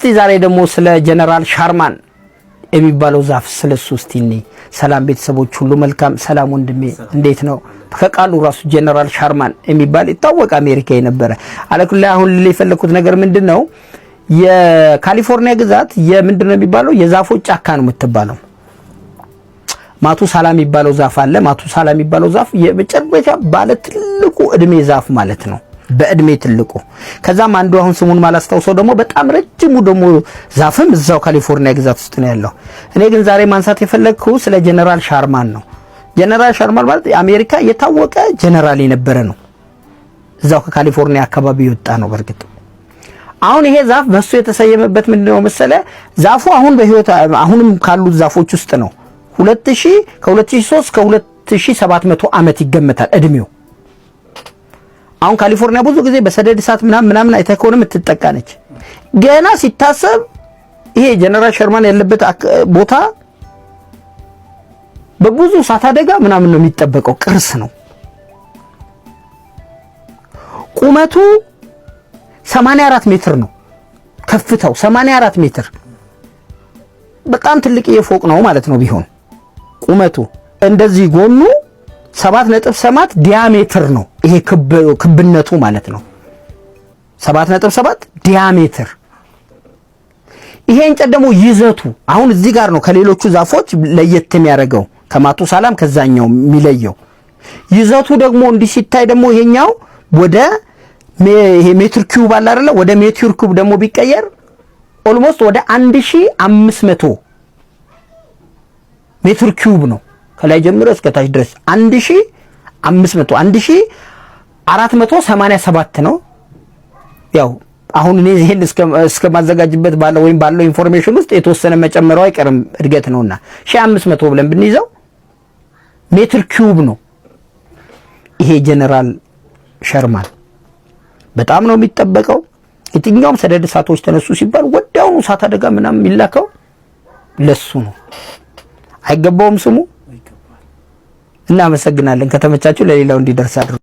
እስቲ ዛሬ ደግሞ ስለ ጀነራል ሻርማን የሚባለው ዛፍ ስለሱ እስቲ እኔ። ሰላም ቤተሰቦች ሁሉ መልካም ሰላም። ወንድሜ እንዴት ነው? ከቃሉ ራሱ ጀነራል ሻርማን የሚባል ይታወቅ አሜሪካ የነበረ አለኩላ። አሁን ልል የፈለኩት ነገር ምንድን ነው? የካሊፎርኒያ ግዛት የምንድን ነው የሚባለው የዛፎች ጫካ ነው የምትባለው። ማቱሳላ የሚባለው ዛፍ አለ። ማቱሳላ የሚባለው ዛፍ የመጨረሻ ባለ ትልቁ እድሜ ዛፍ ማለት ነው፣ በእድሜ ትልቁ። ከዛም አንዱ አሁን ስሙን ማላስታውሰው ደግሞ በጣም ረጅሙ ደግሞ ዛፍም እዛው ካሊፎርኒያ ግዛት ውስጥ ነው ያለው። እኔ ግን ዛሬ ማንሳት የፈለግኩ ስለ ጀነራል ሻርማን ነው። ጀነራል ሻርማን ማለት የአሜሪካ የታወቀ ጀነራል የነበረ ነው። እዛው ከካሊፎርኒያ አካባቢ የወጣ ነው። በእርግጥ አሁን ይሄ ዛፍ በሱ የተሰየመበት ምንድነው መሰለ? ዛፉ አሁን በህይወት አሁንም ካሉት ዛፎች ውስጥ ነው። 2000 ከ2003 ከ2700 ዓመት ይገመታል እድሜው። አሁን ካሊፎርኒያ ብዙ ጊዜ በሰደድ እሳት ምናምን ምናምን አይተህ ከሆነ የምትጠቃ ነች። ገና ሲታሰብ ይሄ ጀነራል ሸርማን ያለበት ቦታ በብዙ እሳት አደጋ ምናምን ነው የሚጠበቀው፣ ቅርስ ነው። ቁመቱ 84 ሜትር ነው። ከፍታው 84 ሜትር በጣም ትልቅ የፎቅ ነው ማለት ነው። ቢሆን ቁመቱ እንደዚህ ጎኑ 7.7 diameter ነው። ይሄ ክብነቱ ማለት ነው። 7.7 diameter። ይሄ እንጨት ደግሞ ይዘቱ አሁን እዚህ ጋር ነው ከሌሎቹ ዛፎች ለየት የሚያደርገው፣ ከማቱሳላም ከዛኛው የሚለየው ይዘቱ ደግሞ እንዲህ ሲታይ ደግሞ ይሄኛው ወደ ይሄ ሜትር ኪዩብ አለ አይደለ? ወደ ሜትር ኪዩብ ደግሞ ቢቀየር almost ወደ 1500 ሜትር ኪዩብ ነው። ከላይ ጀምሮ እስከ ታች ድረስ 1500 1487 ነው። ያው አሁን እኔ ይሄን እስከማዘጋጅበት ባለው ወይም ባለው information ውስጥ የተወሰነ መጨመረው አይቀርም እድገት ነውና 1500 ብለን ብንይዘው ሜትር ኪዩብ ነው። ይሄ ጀነራል ሸርማን በጣም ነው የሚጠበቀው። የትኛውም ሰደድ እሳቶች ተነሱ ሲባል ወዲያውኑ እሳት አደጋ ምናምን የሚላከው ለሱ ነው። አይገባውም ስሙ። እናመሰግናለን። ከተመቻችሁ ለሌላው እንዲደርስ አድርጉ።